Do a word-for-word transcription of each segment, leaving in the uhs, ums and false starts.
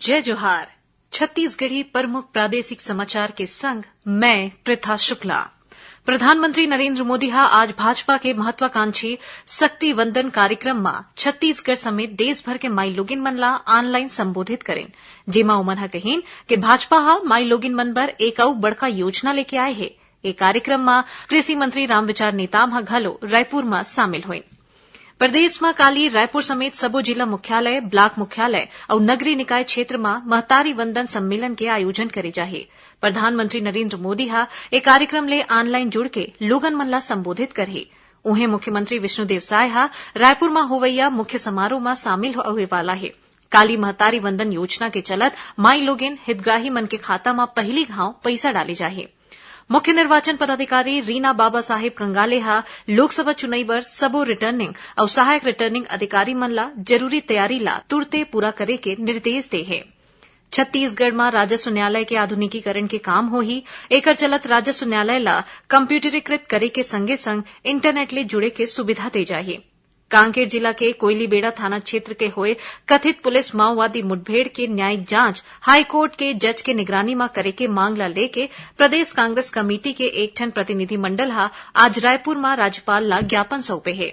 जय जोहार। छत्तीसगढ़ी प्रमुख प्रादेशिक समाचार के संग मैं पृथा शुक्ला। प्रधानमंत्री नरेंद्र मोदी ह आज भाजपा के महत्वाकांक्षी शक्ति वंदन कार्यक्रम म छत्तीसगढ़ समेत देश भर के माईलोगिन मन ला online संबोधित करेन, जेमा ओमन ह कहिन कि भाजपा ह माईलोगिन मन बर एक अउ बड़का योजना लेके आए हे। ए कार्यक्रम म कृषि मंत्री रामविचार नेताम ह घलो रायपुर म शामिल होइन। प्रदेश म काली रायपुर समेत सबो जिला मुख्यालय, ब्लॉक मुख्यालय अउ नगरीय निकाय क्षेत्र म महतारी वंदन सम्मेलन के आयोजन करे जाही। प्रधानमंत्री नरेंद्र मोदी ह ए कार्यक्रम ले online जुड़ के लोगन मन ला संबोधित करही। उहें, मुख्यमंत्री विष्णुदेव साय ह रायपुर म होवइया मुख्य समारोह म शामिल होवे वाला हे। काली महतारी वंदन योजना के चलत माईलोगिन हितग्राही मन के खाता म पहिली घांव पइसा डाले जाही। मुख्य निर्वाचन पदाधिकारी रीना बाबा साहेब कंगाले ह लोकसभा चुनई बर सबो returning अउ सहायक returning अधिकारी मन ला जरूरी तैयारी ला तुरते पूरा करे के निर्देश दे हे। छत्तीसगढ़ म राजस्व न्यायालय के आधुनिकीकरण के काम होही। एकर चलत राजस्व न्यायालय ला computerized करे के संगे-संग internet ले जुड़े के सुविधा दे जाही। कांकेर जिला के कोयलीबेड़ा थाना क्षेत्र के होए कथित पुलिस माओवादी मुठभेड़ के न्यायिक जांच हाईकोर्ट के जज के निगरानी म करे के मांग ला लेके प्रदेश कांग्रेस कमेटी के एक ठन प्रतिनिधिमंडल ह आज रायपुर म राज्यपाल ला ज्ञापन सौंपे हे।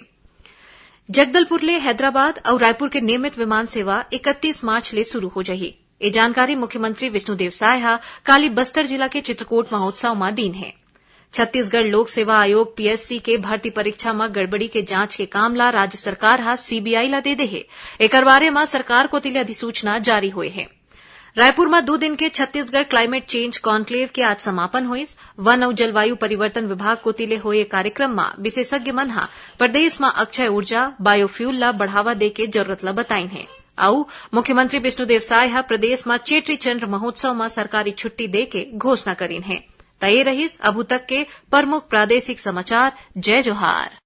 जगदलपुर ले हैदराबाद अउ रायपुर के नियमित विमान सेवा इकतीस मार्च ले शुरू हो जाही। ए जानकारी मुख्यमंत्री विष्णुदेव साय ह काली बस्तर जिला के चित्रकूट महोत्सव म दीन हे। छत्तीसगढ़ लोक सेवा आयोग, पीएससी, के भर्ती परीक्षा म गड़बड़ी के जांच के काम ला राज्य सरकार ह सीबीआई ला दे दे हे। एकर बारे म सरकार कोति ले अधिसूचना जारी होए हे। रायपुर म दू दिन के छत्तीसगढ़ climate change conclave के आज समापन होइस। वन अउ जलवायु परिवर्तन विभाग कोति ले होए कार्यक्रम म विशेषज्ञ मन ह प्रदेश म अक्षय ऊर्जा, biofuel ला बढ़ावा दे के जरूरत ला बताइन हे। अउ मुख्यमंत्री विष्णुदेव साय ह प्रदेश म चेट्री चंद्र महोत्सव म सरकारी छुट्टी दे के घोषणा करीन हे। त ये रहिस अभू तक के प्रमुख प्रादेशिक समाचार। जय जोहार।